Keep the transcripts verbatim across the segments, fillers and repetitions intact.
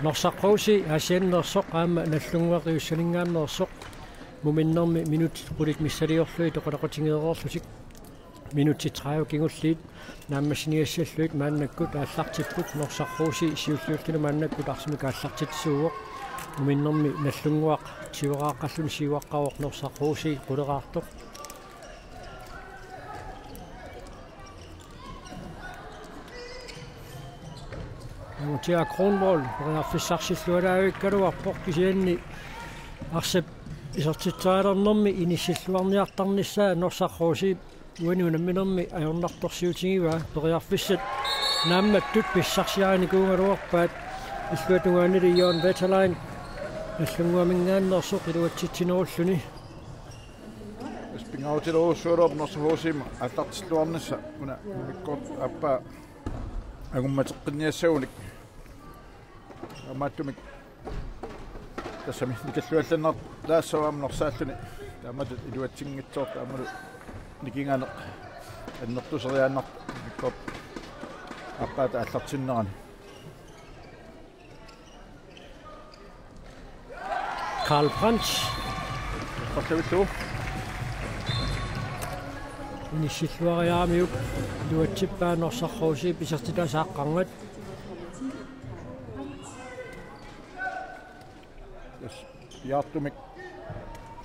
Norsaq H C Aasianneersoq aamma Nagdlunguaq Iussaninngaanneersoq. Muminnermi minutsit qulit missiliorlugit toqalaqutigeereerlutik. Minutsit tredive kingulliit naammassiniassallugit maannakkut aallartipput. Norsaq H C siulliulluni maannakkut arsamik aallartitsisuuvoq. Muminnermi Nagdlunguaq siuaraaqqalluni siuaqqavoq, Norsaq H C quleraartoq. Angutia Kronvold periarfissarsilluaraavikkaluarpoq, kisianni arsap isertitserialernermi inissilluarniartarnissaa Norsaq H C uani unamminermi ajornartorsiutigivaa. Periarfissat naammattut pissarsiarinikuugaluarpaat, illuatungaanili Jørgen Wetterlein Nagdlunguaminngaanneersoq iluatsitsinerulluni. Pingaarutilerujussuugaluarpoq Norsaq H C-mi aallartilluarnissaq una immikkoortoq aappaa angummateqqinniassagunik. Taamaattumik tassami nikalluallannertaassavaa aamma norsaalluni. Taamatut iluatsinngitsoortoq aammalu nikinganeq annertuseriaannartoq immikkoortoq aappaata aallartinnerani. Karl Brandt. Qallivittu. Inissilluariaramiuk iluatsippaa Norsaq H C-p isertitaasa aqqarngat. Yes. Piaartumik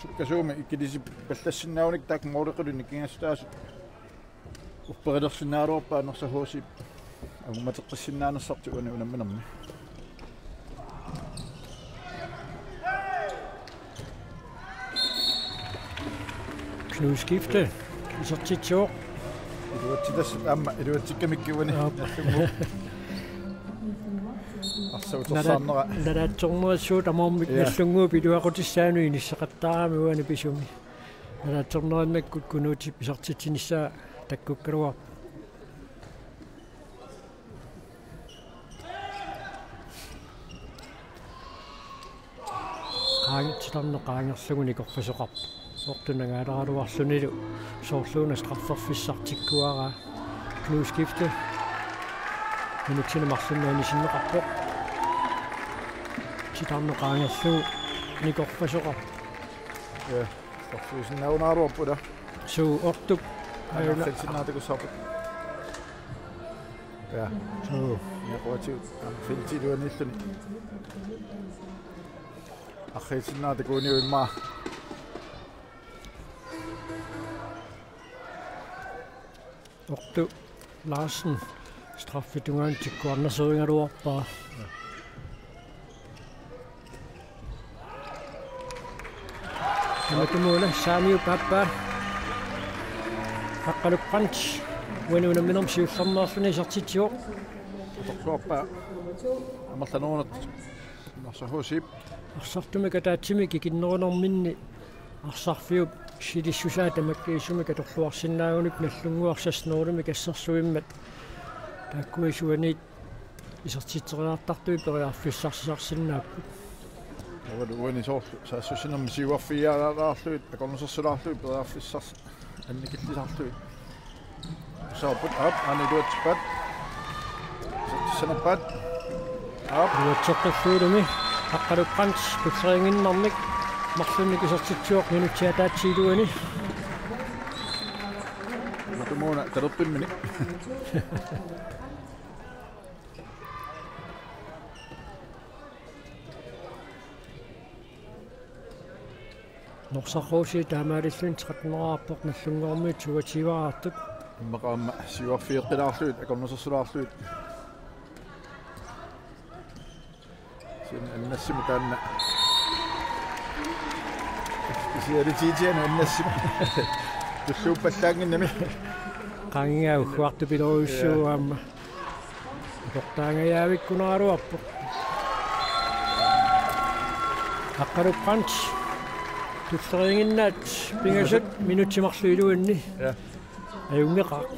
sukkasuumik ikilisipallassinnaagunik taakku måleqqulit nikingassutaasut upperilersinnaagaluarpaat Norsaq H C-p angummateqqissinnaanissartik uani unamminermi. Knud Skifte isertitsivoq. Iluatsitassat aamma iluatsikkamikkit uani. Aap. Nallat-, nalaatsorsuussaanerat. Nalaatsornersuut tamarmik. Ja. Nagdlunguup iluaqutissaanut inissaqattaarami uani pisumi. Nalaatsornerinnakkut Knudip isertitsinissaa takkukkaluarpoq. Qaang-, titarneq qaangerlugu nikorfasoqarpoq. Ortunangaalaraluarlunilu soorluuna strafferfissartikkuaraa. Knud Skifte. Minutsini marlunni anisinneqarpoq. Titarneq qaangerlugu nikorfasoqarpoq. Ja, straffiusinnaagunaraluarpoq ila. Suu, Ortup. Aana feltinnaatakussaarpoq. Ja. Suu. Ja, quatiu. Aana felti iluaniilluni. Arriitsinnaatakuuniuk immaqa. Ortu Larsen straffitungaanut tikkuarnaserigaluarpaa. Tamatumuuna Saamiup aappaa. Aqqalup Brandt uani unamminermi siullermeerluni isertitsivoq. Atorluarpaa amerlanerunartoq. Norsaq H C-p. Arsartumik ataatsimik ikinnerunerminni arsarfiup silissusaa tamakkiisumik atorluarsinnaagunik Nagdlunguaq seksten-nulimik assersuimmat taakku isuaniit isertitseriartartui periarfissarsisarsinnaapput. Avalu uani soorlu saassussinermi siuarfigiaraarlugit akornusersulaarlugit periarfissars- annikillisarlugit. Saaput aap, aana iluatsippaat. Isertissanerpaat. Aap. Iluatseqqillugu ilumi Aqqalup Brandt tulleriinnarnik marlunnik isertitsivoq minutsip ataatsip iluani. Matumuuna talerpimmini. Norsaq H C taamaalilluni tretten-eraarpoq, Nagdlunguarmiut toogtyve-eraartut. Immaqa aamma siuarfigeqqilaarlugit, akornusersulaarlugit. Kisianni Annassimut taanna. Kisianni tiitiani Annassimut. Tulluuppallaannginnami. Qangaa ugguartupilorujussuuvoq. Ja. Aamma. Akortaangajaavikkunaraluarpoq. Aqqalup Brandt. Tulleriinnginnaat pingasut. Pingasut. Minutsit marluk iluanni. Ja. Ajunngeqaaq.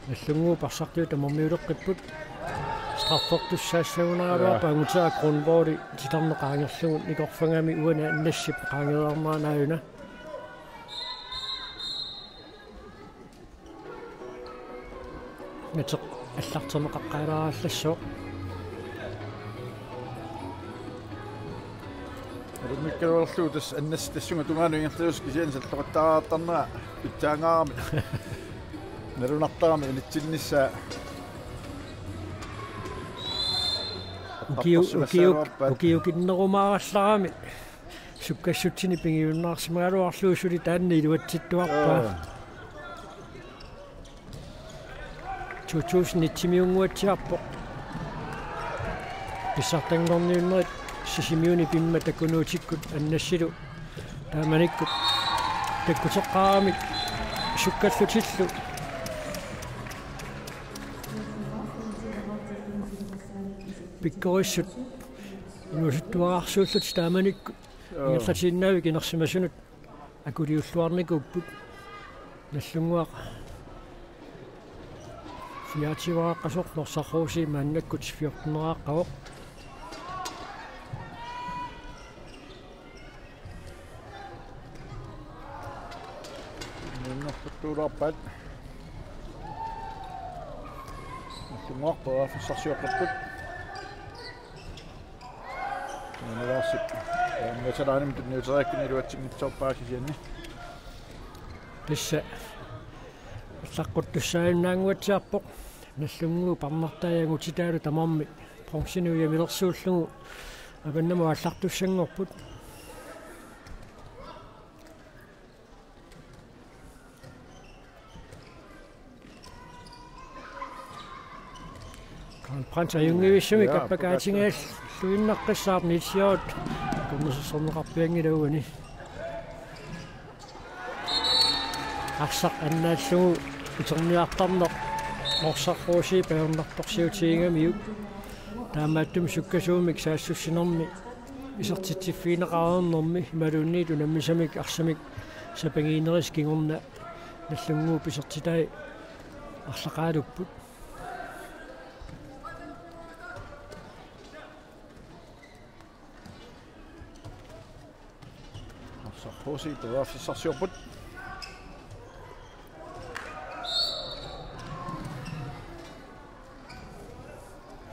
Nagdlunguup arsartigut tamarmiuleqqipput. Straffertussaassagunaraluarpoq. Ja. Angutaaq Grundvold titarneq qaangerlugu Nikorfangami uani Annassip qaangereermara aajuna. Miteq allarterneqaqqaalaarallassaaq. Alummikkaluarlugu tassa Annassip tassunga tungaanut ingerlasoq kisianni salloqittariaqartarnera pitsaangaarami. Nalunartarami unitsinnissaa. Ukiu-, ukiuk-, ukiukinnerumaarallarami. Sukkassutsini pigiunnaarsimagaluarlugu suli taanna iluatsittuarpaa. Joo. To tusind et-imiunnguatsiarpoq. Pissartanngorniunnerit Sisimiuni pimmat takunuutikkut Annassilu taamanikkut takkuteqqaaramik sukkallutillu. Pikkorissut inuusuttuararsuullutik taamanikkut. Joo. Ingerlatiinnavik inersimasunut akuliulluarnikuupput. Nallunnguaq fireogtyveqasoq, Norsaq H C maannakkut fjorteneraqqavoq. Nunnerputtuulaarpaat. Nallunnguaq periarfissarsioqqipput. Nuunullaarsi. Angutalaanimi tunniuteriakkani iluatsinngitsoorpaa kisianni. Tassa allaqquttussaajunnaannguatsiarpoq. Nallunnguup arnartai angutitaalu tamarmik bronzeni ujamilersuullugu avannamut aallartussanngorput. Karl Brandt ajunngivissumik. Ja, appakaatigalluinnaqqissaarpoq Niels Hjorth. Kunnusersorneqarpianngilaq uani. Arsaq annaallugu uterniartarneq Norsaq H C-p ajornartorsiutigigamiuk. Taamaattumik sukkasuumik saassussinermi isertitsiffigineqareernermi imaluunniit unammisamik arsamik sapigiinnerisa kingorna Nallunnguup isertitai arlaqaalupput. Norsaq H C periarfissarsiorput.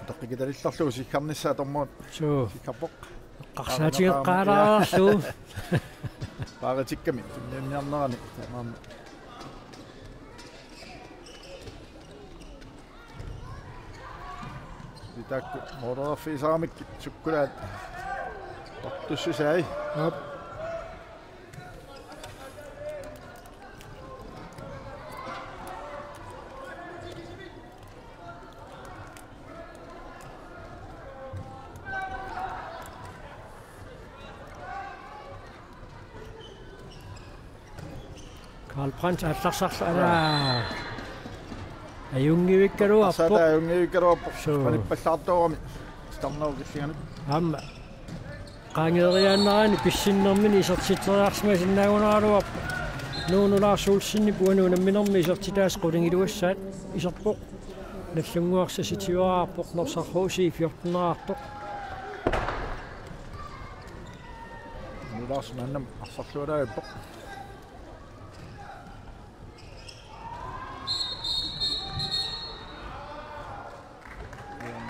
Utaqqikitalilerlugu sikkarnissaa tormut. Suu. Sikkarpoq. Eqqarsaatigeqqaalaarlugu. Paaritikkami tunniunniarnerani. Taamaammat. Taakku mooreerfigisaramikkit sukkulaat. Tortussusai. Aap. Karl Brandt allarsarlu, alaa. Ajunngivikkaluarpoq. Asaata ajunngivikkaluarpoq. Suu. Qalippallaartoorami. Starnau killinganut. Aamma. Qaangeeriaannaraanni pissinnermini isertitseriarsimasinnaagunaraluarpoq. Nuunu Lars Olsenip uani unamminermi isertitaasa qulingiluassaat iserpoq. Nallunnguaq seksogtyveerpoq, Norsaq H C fjortenerartoq. Nuulaarsi maannam arsarlualaarpoq.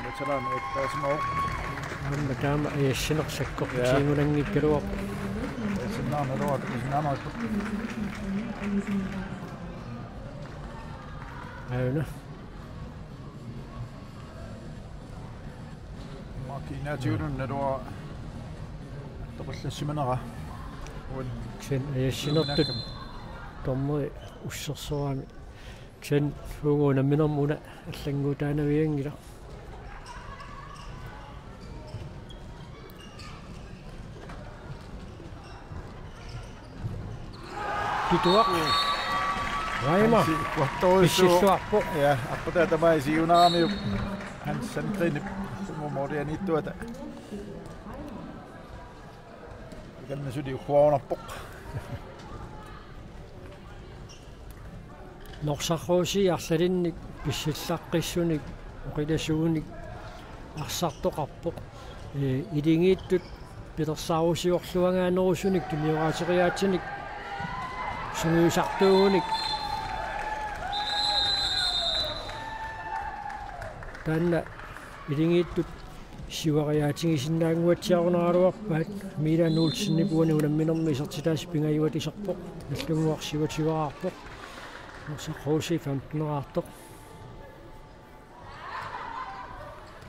Veteran eqqaasimavoq. Aamma taama ajassineq sakkortutigingunanngikkaluarpoq. Ajassinnaanaluarpoq, ajassinnaanaluarpoq. Aana. Makiinatigununnaluaq toqallassimanera. Uan. Kisianni ajassinertut dommeri ussersoraami. Kisianni uagut unamminermi una allannguutaanavianngilaq. Pituaq. Reimer. Hansi, kuartoruissu. Pissilluarpoq. Ja, aqqutaa tamaat isigiumaaramiuk. Hans Sandgreenip sumut moorianiittuata. Ikanna suli uhuarunarpoq. Norsaq H C arlalinnik pissillaqqissunik oqilasuunik arsartoqarpoq. Ee, ilingiittut pilersaarusiorluagaanerusunik tuniorateriaatsunik sungiusartuugunik. Taanna ilingiittut siuariaatigisinnaannguatsiarunaraluarpaat. Milan Olsenip uani unamminermi isertitaasut pingajuat iserpoq. Nallunnguaq siuatiuaarpoq. Norsaq H C femten-eraartoq.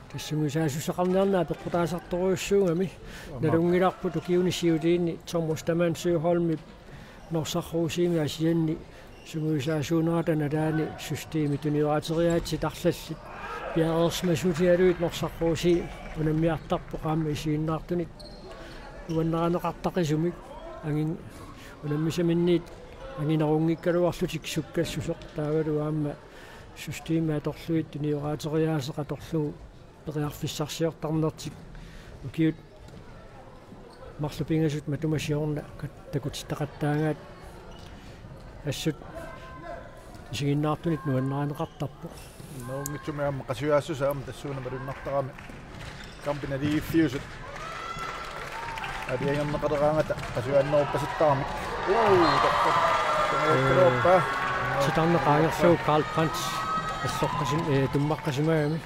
Tassunga sungiusaasussaqarniarneq apeqqutaasartorujussuugami. Aamma. Nalunngilarput ukiuni siuliini Thomas Taman Søholmip Norsaq H C-mi Aasianni sungiusaasuunerata nalaani systemi tuniorateriaatsit arlallit piareersimassusialugit Norsaq H C unammiartarpoq aamma isiginnaartunit nuannarineqartaqisumik. Angin-, unammisaminniit anginerunngikkaluarlutik sukkassuseq taavalu aamma systemi atorlugit tuniorateriaaseq atorlugu periarfissarsiortarnertik ukiut marluk pingasut matuma siorna kat-, takutittaqattaagaat assut isiginnaartunit nuannarineqartarpoq. Nuunngitsumik aamma qasujaassusaa aamma tassuuna malunnartarami. Kampinaliiffiusut aliangerneqaleqaangata qasujaanneruppasittarami. Uu, tappa. Taneerpaa. Titarneq qaangerlugu Karl Brandt assoqqasim-, ee, tummaqqasimagami.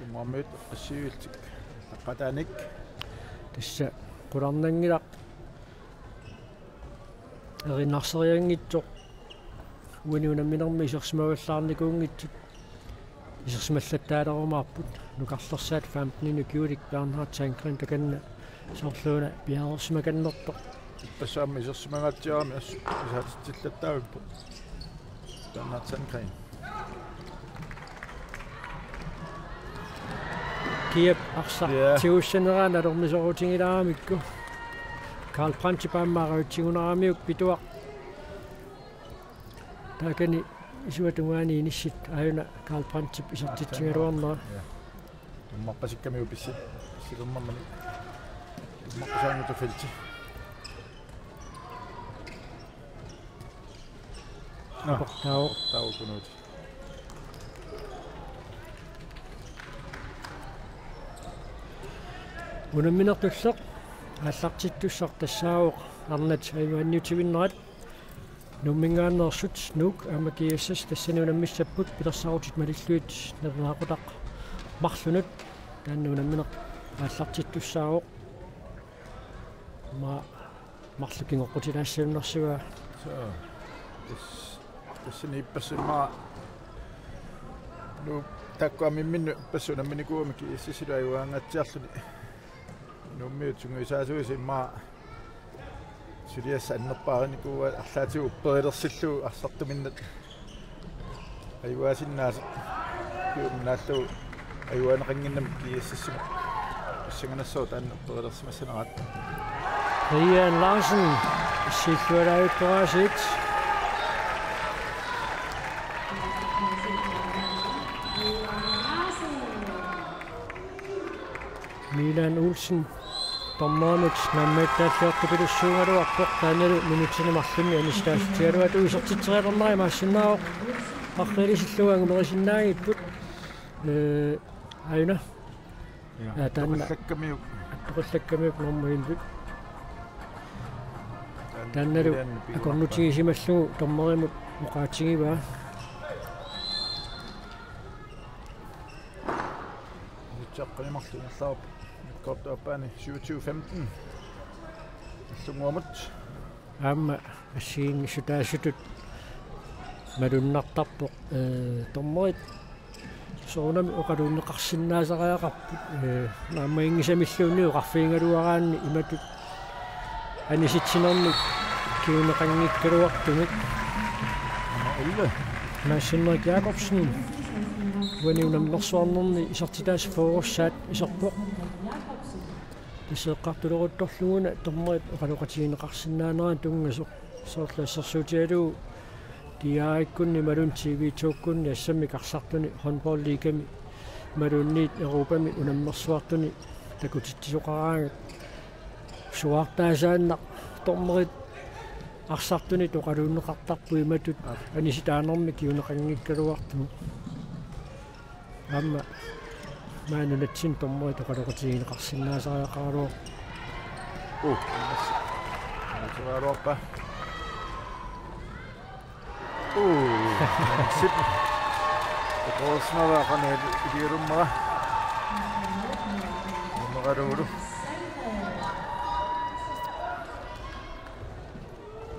Immaammiut qassiuiltik. Taqqataanik. Tassa qularnanngilaq. Erinarsereerunngitsoq. Uani unamminermi isersimavallaarnikuunngitsut. Isersimallattaalerumaapput. Nukarlersaat femten-inik ukiulik Bernhard Sandgreen takanna soorluuna piareersimakannertoq. Ippassaq aamma isersimangaatsiarami assut isaatitsillattaavippoq. Bernhard Sandgreen. Kiap arsaq. Ja. Tigussanerani atornisorutigilaaramikku. Karl Brandtip aamma arajutsigunaramiuk pituaq. Taakani isuata tungaani inissit aajuna Karl Brandtip isertitsigaluarnera. Ja. Tummaqqasikkamiuk pissi-, pissilernermini. Tummaqqusaanngitsoq felti. Nå, aportaavoq. Aportaavoq Kunuut. Unamminertulleq aallartittussaq tassaavoq arnat ajugaanniutivinnerat. Nuumminngaanneersut Nuuk aamma G S S tassani unammissapput pilersaarutit malillugit nalunaaqutaq marlunut. Taanna unammineq aallartittussaavoq. Aamma marluk kingoqqutilaassallunarsivaa. Soo. Tas-, tassani ippassaq immaqa Nuuk taakku amimminnut ippassaq unamminikuugami G S S-ilu ajugaangaatsiarluni. Nuummiut sungiusaasuisa immaqa suliassaq annerpaarinikuuaat arlaatigut upperilersillugu arsartuminnat. Ajugaasinnaasoq. Kiunnaallu ajugaanneqannginnami G S S-imut. Pissanganassaaq taanna upperilersimassaneraat. Brian Larsen, issiillualaajuttoraasiit. Milan Olsen, dommerimut naammagittaalliortupilussuugaluarpoq, taannalu minutsini marlunni anissitaassutigaluarlugu isertitseriarnera imaassinnaavoq, arriilisillugu angumerisinnaanngippoq. Ee, aajuna. Ja, ja, taanna. Attoqillakkamiuk. Attoqillakkamiuk normu elleve. Taanna-, taannalu Milan piuarpaa. Akornutigisimallugu dommerimut oqaatigivaa. Nutsaqqanimarlu ingerlaarpoq. Mikkoortup aappaani syvogtyve femten. Allunguamut. Aamma assigiinngissutaasutut malunnartarpoq, ee, dommerit soorunami oqaluunneqarsinnaasariaqarput, ee, naammaginngisamilluunniit oqarfigigaluaraanni imatut anisitsinermik kinguneqanngikkaluartumik. Nummer elleve. Mads Henrik Jacobsen. Uani unammersuarnerni isertitaasut fyrressaat iserpoq. Tassa eqqartuleruttorluguna dommerit oqaloqatigineqarsinnaanerat tunngasoq. Soorlu assersuutigalugu D R-ikkunni imaluunniit T V to-kkunni assammik arsartuni håndboldligami imaluunniit Europami unammersuartuni takutitsisoqaraangat suaartaasaannaq dommerit Arsartunit oqaluunneqartarput imatut anisitaanermik kinguneqanngikkaluartumik. Aamma maani nunatsinni dommerit oqaloqatigineqarsinnaasariaqaraluarput. Uh, nassi. Nassi. Uh, sip. Korsnava qanoq iliurummara. Nummeralulu.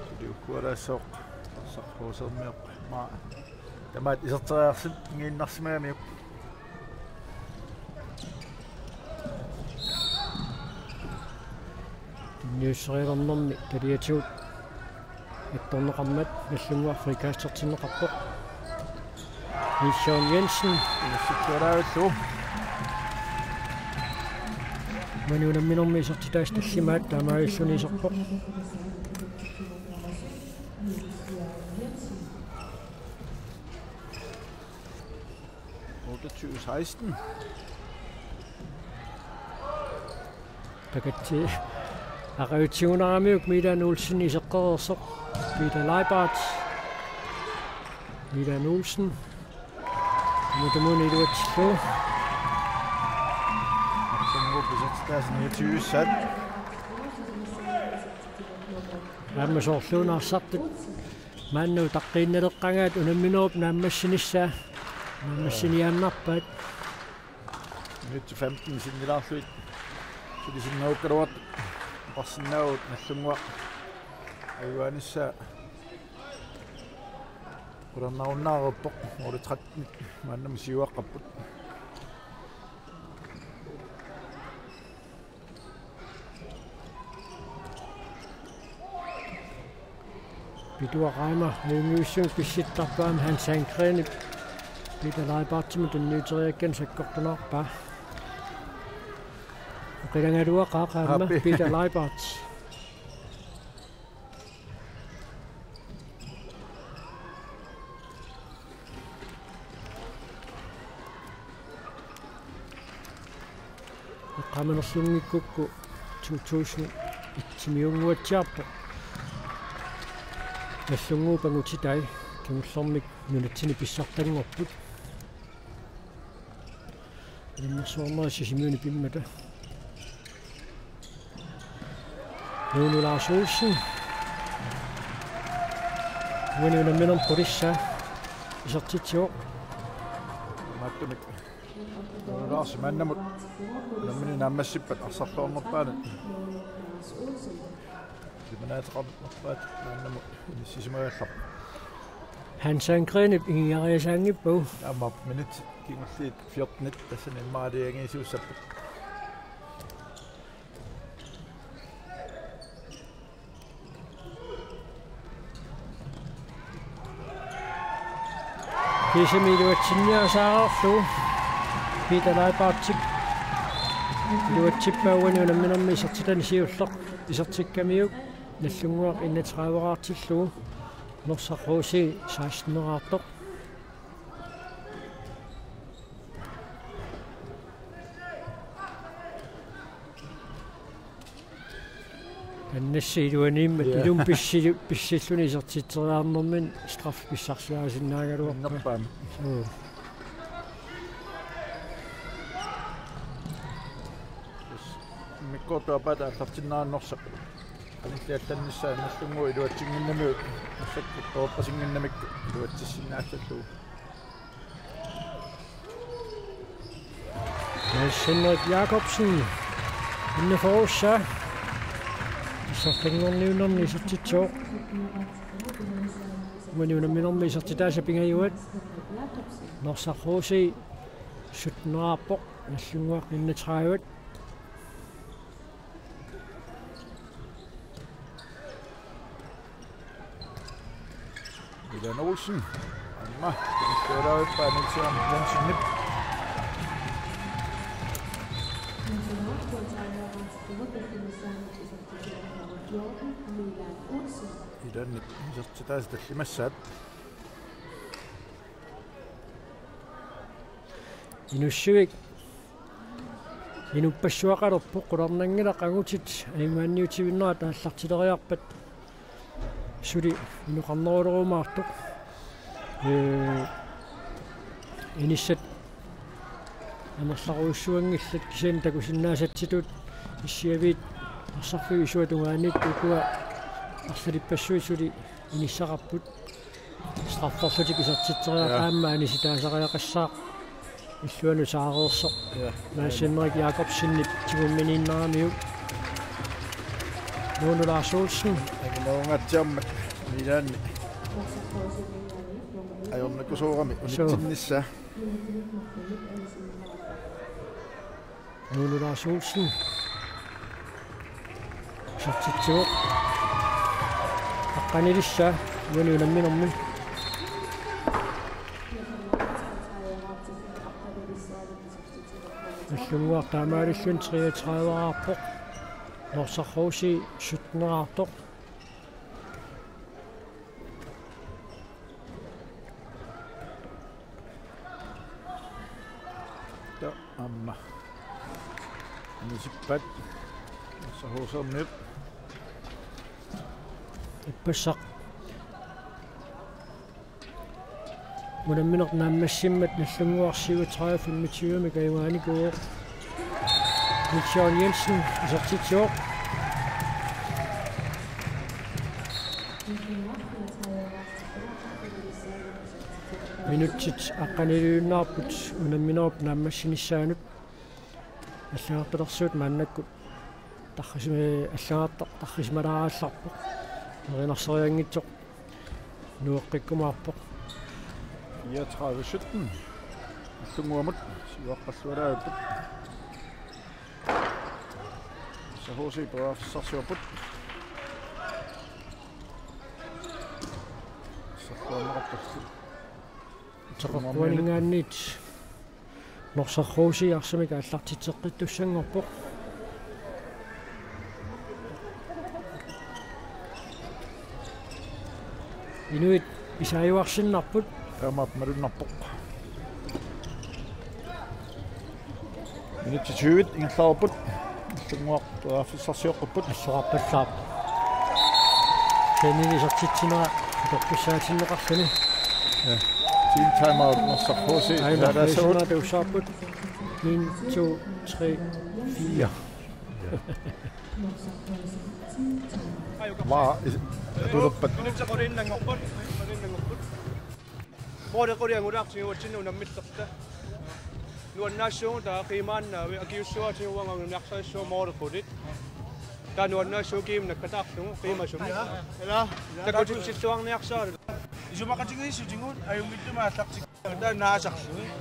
Suli ukkualaassaaq. Saqqosermiaq. Maa. Tamaat iserteriarsinngiinnarsimagamiuk. Tunniusserilernermi taliatigut attorneqarmat Nagdlunguaq frikastertinneqarpoq. Nils Jørgen Jensen. Inissikkualaavillugu. Uani unamminermi isertitaasa tallimaat taamaalilluni iserpoq. Otteogtyve seksten. Pakatsi. Aqagutsigunaramiuk Milan Olsen iseqqereersoq. Peter Leibart. Milan Olsen. Mutumuni iluatsillugu. Arsenal pisatsitaas niogtyve sat. Aamma soorluuna arsartut. Maanna utaqqiinnaleqqagaat unamminerup naammassinissaa. Naammassiniaannarpaat. Minutsit femten sinnilaarlugit sulisinnaakkaluartut oqarsinnaavugut Nagdlunguaq ajugaanissaq qularnarunnaareerpoq, måli tretten maannamut siuaqqapput. Pituaq aamma ajunngivissumik pissittarpaa, Hans Sandgrenip Peter Leibartimut tunniuteriakkani sakkortunerarpaa. Oqilagaluaqaaq aamma. Aappi. Peter Leibart. Eqqaamanerlunngikkukku to tusind et-imiunnguatsiarpoq Nagdlunguup angutitai kingullermik nunatsinni pissartanngorput. Ilungersuarmera Sisimiuni pimmata. Nuunu Lars Olsen. Uani unamminermi qulissaa isertitsivoq. Maattumik. Nuunu Lars maannamut unammineq naammassippat arsarluarnerpaanut. Simanaateqarnerpaat maannamut inissisimagaluarpoq. Hans Sandgrenip ingiariasaanngippagu. Aamma minut kingulliit fjortenit tassani immaqa aliangiisuussapput. Kiisami iluatsinniarsaraluarlugu Peter Leibartip iluatsippaa uani unamminermi isertitani siulleq isertikkamiuk Nagdlunguaq enogtrediveraartillugu Norsaq H C seksteneraartoq. Annassi iluaniimmat. Ja. Ilumut pissi-, pissilluni isertitseriarnermini straffe pissarsiarisinnaagaluarpaa. Nerpaam. Suu. Immikkoortup apaata aallartinneranni Norsaq. Qanilliallannissaa Nagdlunguup iluatsinnginnamiuk massakkut toorpasinnginnamikku iluatsissinnaassallugu. Niels Henrik Jakobsen, Inne Forsa, isertanngorniunnerni isertitsivoq. Uani unamminermi isertitaasa pingajuat, Norsaq H C sytteneraarpoq, Nagdlunguaq enogtredive. Milan Olsen. Aamma. Iluatsippaa Niels Jørgen Jensenip. Milanip isertitaasa tallimassaat. Inussivik inuppassuaqalerpoq, qularnanngilaq angutit ajugaanniutivinnerat aallartileriarpat. suli inoqarnerulerumaartoq. Ee, inissat amerlarujussuanngillat kisianni takusinnaasatsitut issiaviit arsarfiup isua tungaaniit ukua arlalippassuit suli inissaqarput. Strafferlutik isertitseriarput. Ja. Aamma anisitaasariaqassaaq illuanut saareersoq. Ja. Mads Henrik Jakobsenip tigumminiinnaramiuk. Nuunu Lars Olsen. Angunerunngatsiarmat Milaanni ajornakusoorami. Suu. Unitsinnissaa. Nuunu Lars Olsen. Isertitsivoq. Aqqanilissaa uani unamminermi. Nagdlunguaq taamaalilluni treogtrediveraarpoq. Norsaq H C sytteneraartoq. Ja, aamma. Anisippat. Norsaq H C-miut. Ippassaq. Unammineq naammassimmat Nagdlunguaq syvogtredive femogtyve-mik ajugaanikuuvoq. Nils Jørgen Jensen isertitsivoq. Minutsit aqqaniliunnaarput unamminerup naammassinissaanut. Allagartalersuut maannakkut tarrisime-, allagartaq tarrisimalaarallarpoq. Erinarsaarianngitsoq nueqqikkumaarpoq. Fireogtredive sytten. Nagdlunguamut siuaqqalluaraapput. Norsaq H C periarfissarsiorput. Sarluarneqartarsi. Teqeqquaninngaanniit Norsaq H C arsamik aallartitseqqittussanngorpoq. Inuit isaajuarsinnarput. Taamaappoq malunnarpoq. Minutsit tyve ingerlareerput. Nagdlunguaq periarfissarsioqqupput. Assoqarpallaarpoq. Kenneth isertitsinera atortussaatinneqarluni. Ja. Team timeout Norsaq H C. Aina, taalaassagut. Tusaarput. En, to, tre, fire. Maa, is-, atulerpat. Måli qulit angulaartigu uatsinnut unammillerluta. Nuannaassuugut taava qiimaannaavik, akiuussuaatigut uanga anguniarsarissuaq måli qulit. Taava nuannaassuugut kiimik nakkataarlugu qiimasumik. Ila. Takutitsilluarniarsaraluta. Isumaqatigiissutigut ajunngitsumik aallartik- Taava naasarlugit.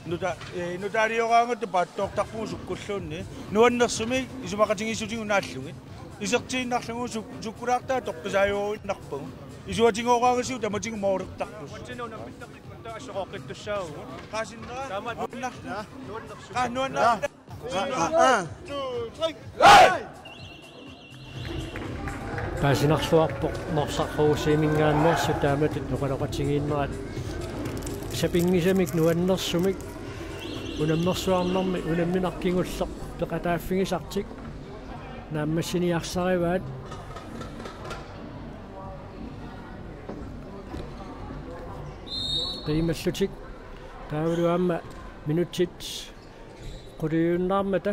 Nuta-, eh, nutaalioraangatta paatsoortarpugut sukkulluunniit. Nuannersumik isumaqatigiissutigut naallugit. Isertiinnarlugu suk-, sukkulaartaat toqqisaajuinnarpagut. Isuatigooraangasugut tamatigut målertarpugut. Uatsinnut unammittaqikkutta assoqoqqittussaavugut. Qaasinnera. Taamaat nuannar-, nuannersumik. Qaa nuannar-, Paasinarluarpoq Norsaq H C-minngaanneersut taamatut oqaloqatigiinnerat sapinngisamik nuannersumik unammersuarnermi unammineq kingulleq peqataaffigisartik naammassiniarsarivaat qiimallutik taavalu aamma minutsit quliunnaarmata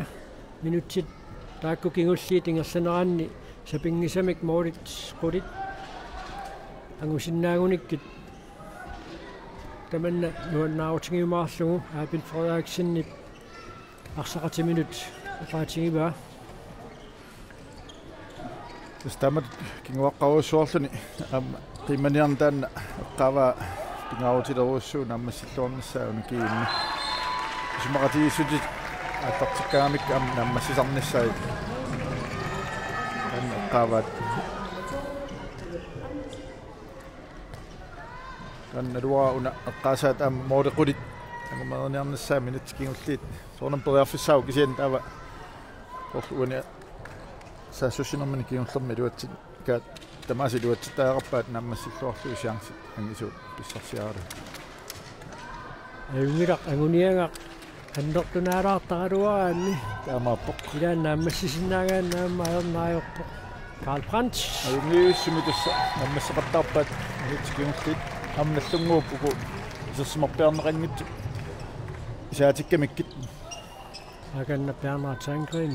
minutsit taakku kingulliit ingerlaneranni sapinngisamik målit qulit angusinnaagunikkit tamanna nuannaarutigiumaarlugu Abel Frederiksenip arsaqatiminut oqaatigivaa. Tassa taamatut kinguaqqarujussuarluni aamma qiimmaniarneq taanna eqqaavaa pingaarutilerujussuuvoq naammassilluarnissaa una kiinni. Isumaqatigiissutit aallartikkaangamikku aamma naammassisarnissaat taanna eqqaavaat. Taanna naluara una eqqaasaat aamma måli qulit angumeriniarnissaat minutsit kingulliit. Soorunami periarfissaavoq kisianni taava soorlu uani saassussinermini kingullermi iluatsikkaat tamaasa iluatsittariaqarpaat naammassilluarlugit chancit angisuut pissarsiaralugu. Ajunngilaq anguniagaq annertunaalaartaraluaraanni. Taamaappoq. Ilaanni naammassisinnaagaanni aamma ajornaajorpoq. Karl Brandt. Ajunngitsumik tassa naammasseqattaarpaat, minutsit kingulliit aamma Nagdlunguup uku isersimarpiarneqanngitsut isaatikkamikkit. Akanna Bjarne Tanggren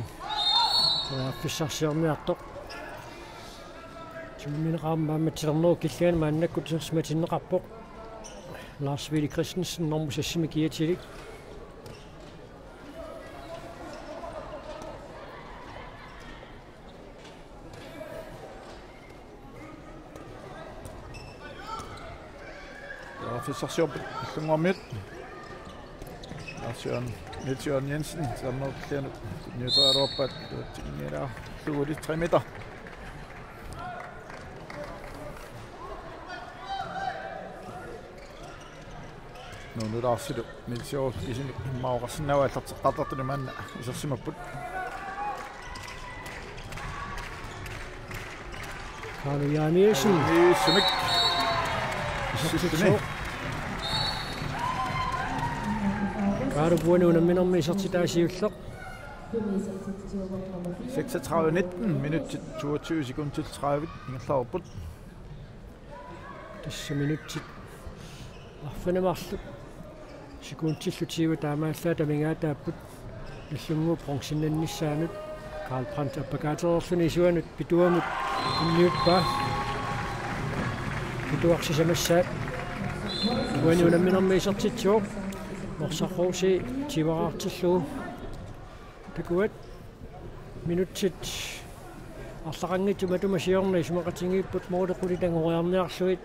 periarfissarsiorniartoq. Tumineqarmat aamma tilernerup killingani maannakkut isersimatinneqarpoq. Lars Willy Christensen, nummer seksimik kiatilik. Periarfissarsiorput Nagdlunguarmiut. Lars Jørgen, Niels Jørgen Jensen, tilernerup killingani tunniuteriaraluarpaat, tunniuteriaraluarlugu tre meter. Nuunu Larsilu Niels Jørgen Jensenimit immaqa oqarsinnaavoq aallarteqqaartartuni maanna isersimapput. Kaanu Jeremiassen. Niisumik. Isertitsoq. Kaanu uani unamminermi isertitaa siulleq. Seksogtredive nitten, minutsit toogtyve sekundit tredive ingerlareerput. Tassa minutsit arfineq-marluk sekundillu tyve taamaallaat amigaataapput Nagdlunguup bronzennannissaanut. Karl Brandt appakaatereerluni isuanut pituamut tunniuppaa. Pituaq sisamassaat. Uani unamminermi isertitsivoq. Norsaq H C tyveraartillugu. Takuat. Minutsit arlaqanngitsut matuma siorna isumaqatigiipput måli qulit angoriarniarlugit.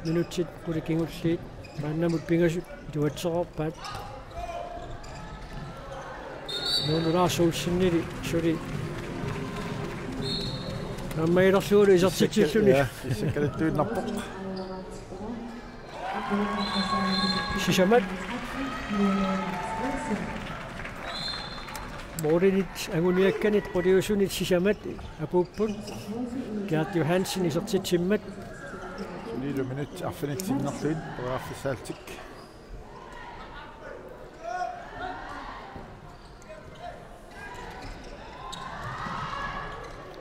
Minutsit qulit kingulliit maannamut pingasut iluatsereerpaat. Nuunu Lars Olsenili suli naammagilerlugulu isertitsilluni. Ja, isertitsilluni. Sisamat. Målinit anguniakkanit quliusunit sisamat apuupput. Gert Johansen isertitsimmat. Sunilu minutsit arfinitsinnerlugit periarfissaallutik.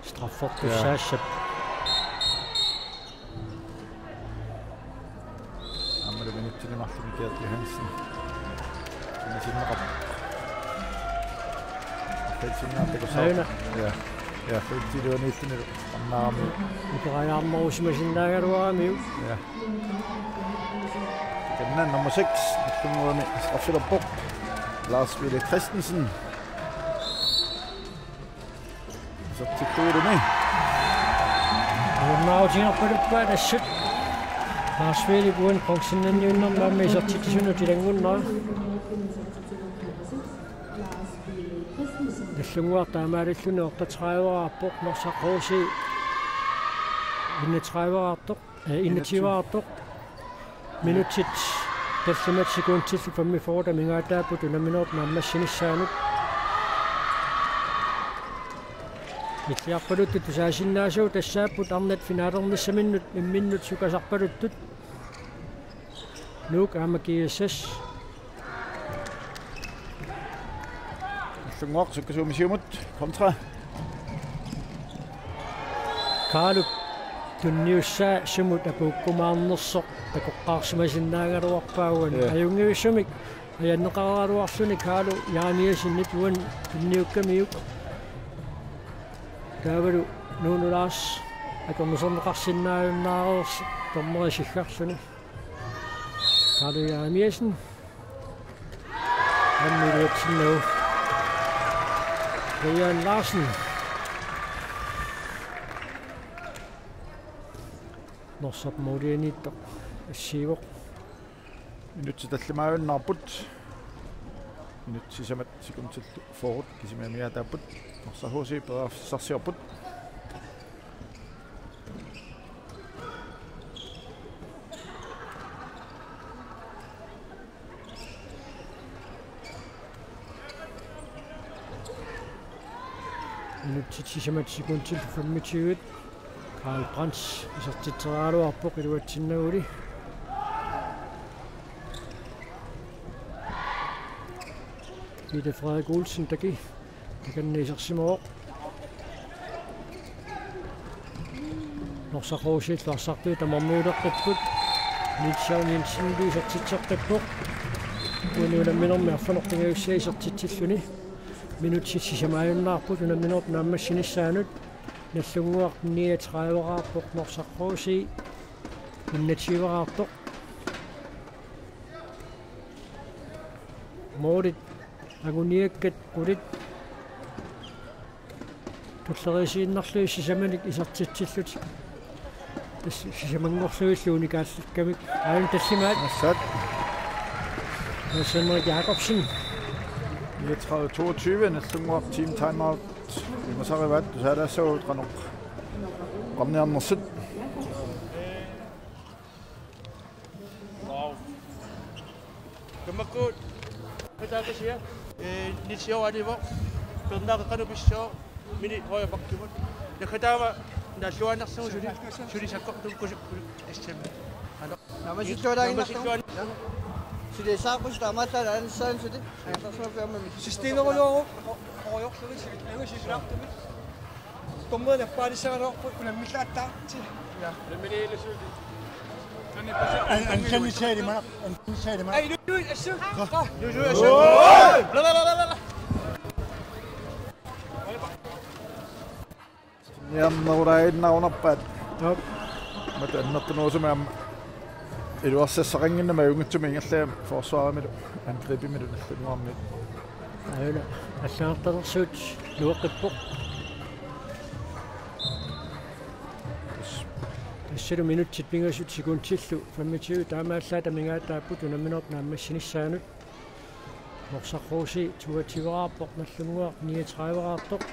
Straffertussaassaaq. Ja. Aammalu minutsini marluk Mikael Johansen. Sinisinneqarpoq. Feltsinnaattoq. Aajuna. Ja. Ja, feltsiluaniittunilu. Annaami. Ikerajaarmarusimasinnaagaluaramiuk. Ja. Takanna nummer seks, Nagdlunguami straffilerpoq. Lars Willy Christensen. Isertittuuluni. Ajornaarutigippaluppaa assut. Lars Willy uani bronzennanniunnermi aamma isertitsisunut ilanngunnera. Nagdlunguaq taamaalilluni otteogtrediveraarpoq, Norsaq H C enogtrediveraartoq, eh, enogtyveraartoq. Minutsit tallimat sekundillu femogfyrre amigaataapput unamminerup naammassinissaanut. Illiarpaluttut tusaasinnaasut tassaapput arnat finalernissaminnut imminnut sukasarpaluttut. Nuuk aamma G S S. Nagdlunguaq sukkasuumik siumut kontra. Kaalup tunniussaa sumut apuukkumaarnersoq takoqqaarsimasinnaagaluarpaa uani. Ja. Ajunngivissumik ajanneqaraluarluni Kaalu Jeremiassenip uani tunniukkamiuk. Taavalu Nuunu Lars akornuserneqarsinnaajunnaarsi dommeri siggarluni. Kaalu Jeremiassen. Aamma iluatsinnagu. Brian Larsen. Norsaq målianiittoq assiivoq. Minutsit tallimaajunnaarput. Minutsit sisamat sekundillu fyrre kisimi amigaataapput. Norsaq H C periarfissarsiorput. Minutsit sisamat sekundillu femogtyve. Karl Brandt isertitseriaraluarpoq iluatsinnaguli. Peter Frederik Olsen taki. Takanna isersimavoq. Norsaq H C-llu arsartui tamarmiuleqqipput. Nils Jørgen Jensen isertitseqqippoq. Uani unamminermi arfineq-pingajussai isertitsilluni. Minutsit sisamaajunnaarput unamminerput naammassinissaanut. Nallunnguaq niogtredive-raarpoq, Norsaq H C enogtyve-raartoq. Målit anguniakkat qulit tulleriinnarlugit sisamanik isertitsillutik. Tassa sisamanngorlugillu unikaallikkamik. Aajuna tallimaat. Massaat. Niels Henrik Jakobsen. Niogtredive toogtyve, Nallunnguaq team timeout. Imasarivaat tusaalaassavagut qanoq oqarniarnersut. Wow. Kammakkut. Kataakasia. Eh, Nils Johan Ivo. Pernaqe qanoq pissoo. Mini højre bakkimut. Nakataava nalluaannarsigu suli. Suli sakkortuukkusuk. S M. Naammassissualaannarlugu. Naammassissualaannarlugu. Suli saaqqusi taamaallaat aanissaanut suli. Ajarsarsuarfiammami. Systemerulooruk. Højre. Dommeri nappaalissaagaluarput unammillattaarti. Ja. An-, antennisaalimana, antennisaalimana. Ai, lui, lui, assu. Ka. Lui, lui, assu. Oi! La, la, la, la, la. Niamnerulaaginnarunarpaat. Aap. Mata annertunerusumik aamma iluarsassaqannginnama ajunngitsumik ingerlagami forsvarimilu angribimilu Nallunnguarmiut. Aajuna allagartalersuut nueqqippoq. Tassalu minutsit pingasut sekundillu femogtyve taamaallaat amigaataapput unamminerput naammassinissaanut. Norsaq H C toogtyve-raarpoq, Nallunnguaq niogtredive-raartoq.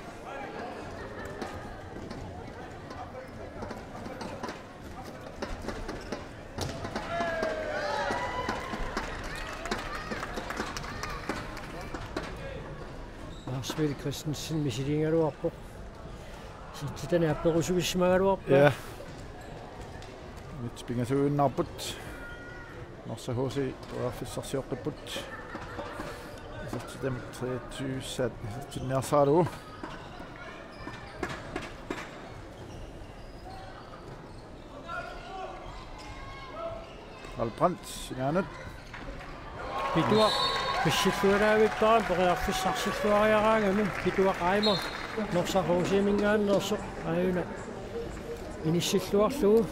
Lars Vil Christensen misiligaluarpoq. Isertitani apperusuissimagaluarpoq. Ja. Minutsit pingasuinnarput. Norsaq H C periarfissarsioqqipput. Isertitamik treogtyve-saat isertinniarsaralugu. Albrandt, sinaanut. Pituaq pissilluaraavippara periarfissarsilluariaraangami. Pituaq Reimer Norsaq H C-minngaanneersoq aajuna inissilluarlugu.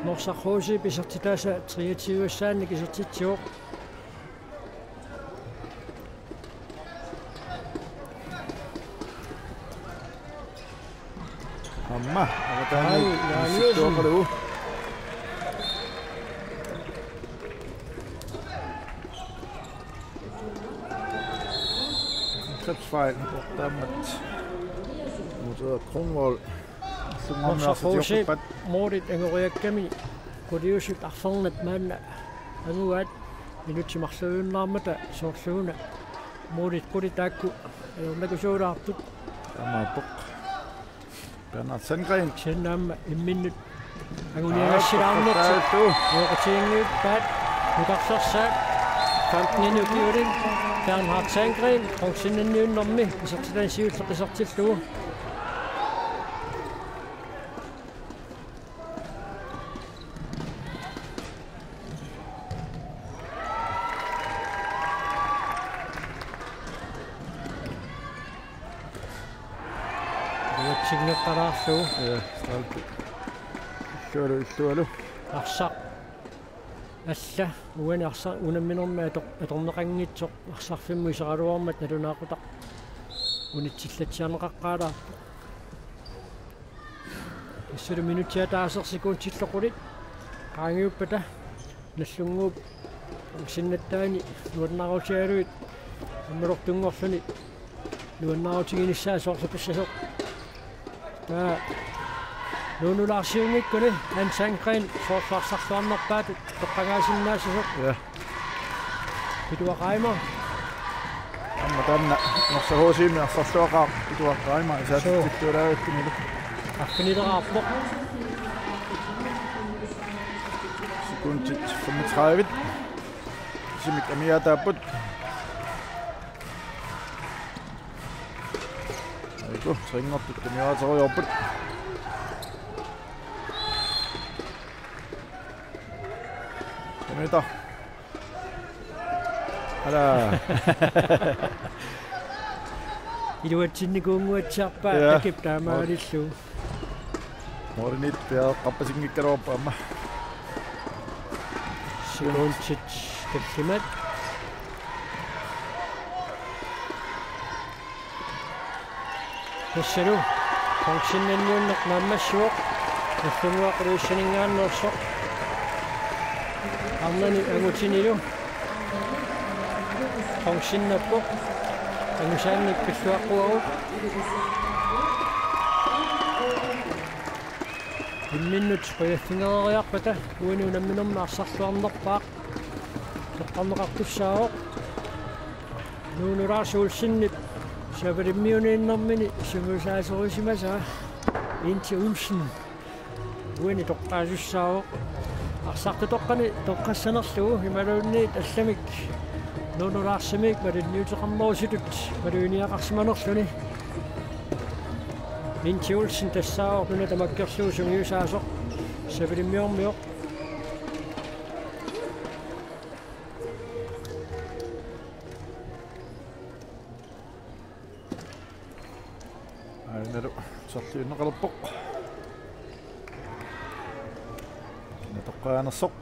Norsaq H C isertitaasa treogtyve-saannik isertitsivoq. Aamma, avataani. Ai, Jaan Iversen. Inissilluaqalugu. Angrebsfejl, taamaat. Mutter Kronvold. Norsaq H C målit angoriakkami quliusut arfernat maanna anguaat minutsit marluinnarmata soorluuna målit qulit taakku ajornakusuulaartut. Taamaappoq. Bernhard Sandgreen. Kisianni aamma imminnut anguniagassilaarnertik. Aa, uequtiginngiuppaat nukarlersaat. Femten ukiulik Bernhard Sandgreen, qongsinninniunnermi isertitani siulleq isertillugu. Uatsinngikkaluarlugu. Ja, stolpe. Illualu, illualu. Arsaq. Alla, uani arsaq unamminermi ator-, atorneqanngitsoq arsarfimmut iseraluarmat nalunaaqutaq unitsillatsiarneqaqqaalaarpoq. Tassalu minutsit ataaseq sekundillu qulit qaangiuppata Nallunnguup sinnattaani nuannaarutigalugit ammalortunngorluni nuannaarutiginissaa soorlu pissasoq. Taava nuunulaarsiunngikkuni Hans Sandgreen soorlu arsarluarnerpaatut toqqagaasinnaassasoq. Ja. Pituaq Reimer. Aamma taanna Norsaq H C-mi arsarluaqaaq Pituaq Reimer isaatitsilluaraavippunilu. Arfinileraarpoq. Sekundit femogtredive. Kisimik amigaataapput. Aiku, trinngortut amigaatigerujoorput. Mita. Ala. Iluatsinnikuunnguatsiarpaa. Ja. Takip taamaalillugu. Mooriniit piareqqappasinngikkaluarpoq aamma. Sekundit tallimat. Tassalu. Qongsinnanniunneq naammassivoq. Nallunnguaq Louiseninngaanneersoq. Arnani angutinilu. Qongsinnappoq. Angusaannik pilluaqquagut. Imminnut qujaffigereeriarpata uani unamminermi arsarluarnerpaaq toqqarneqartussaavoq. Nuunu Lars Olsenip savalimmiuniinnermini sungiusaasorisimasaa Inti Olsen uani toqqaasussaavoq. Arsartutoqqani toqqassanerlugu imaluunniit allamik Nuunu Larsimik malinniuteqarnerusutut maluginiaqarsimanerluni. Inti Olsen tassaavoq nuna tamakkerlugu sungiusaasoq savalimmiormioq. Ainalu sortiunneqalerpoq. Natoqqaanersoq.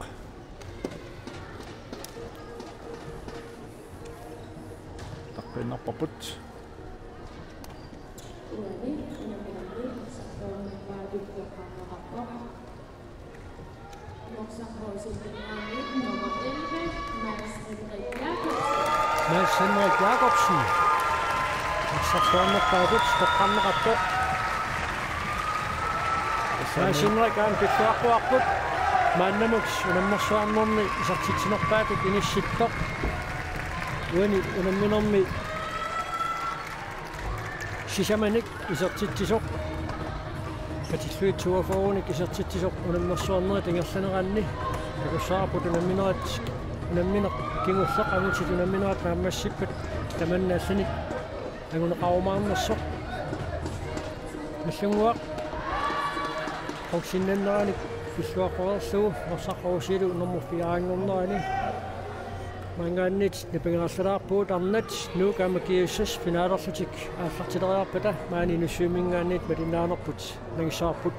Tarpiinnarparput. Mads Henrik Jacobsen. Arsarluarnerpaatut toqqarneqartoq. Mads Henrik aamma pilluaqquarput. Maannamut unammersuarnermi isertitsinerpaatut inissittoq. Uani unamminermi sisamanik isertitsisoq. Katillugit toogfyrrenik isertitsisoq unammersuarnerit ingerlaneranni. Takussavarput unamminerat, unammineq kingulleq angutit unamminerat naammassippat tamanna allanik anguneqarumaarnersoq. Nallunnguaq qongsinnanneranik pilluaqquareerlugu Norsaq Roselu nummer fire-nngornerani. Maanngaanniit nipangerallalaarpugut arnat Nuuk aamma G S S finalerlutik aallartileriarpata maani Nuussuiminngaanniit malinnaanerput nangissavarput.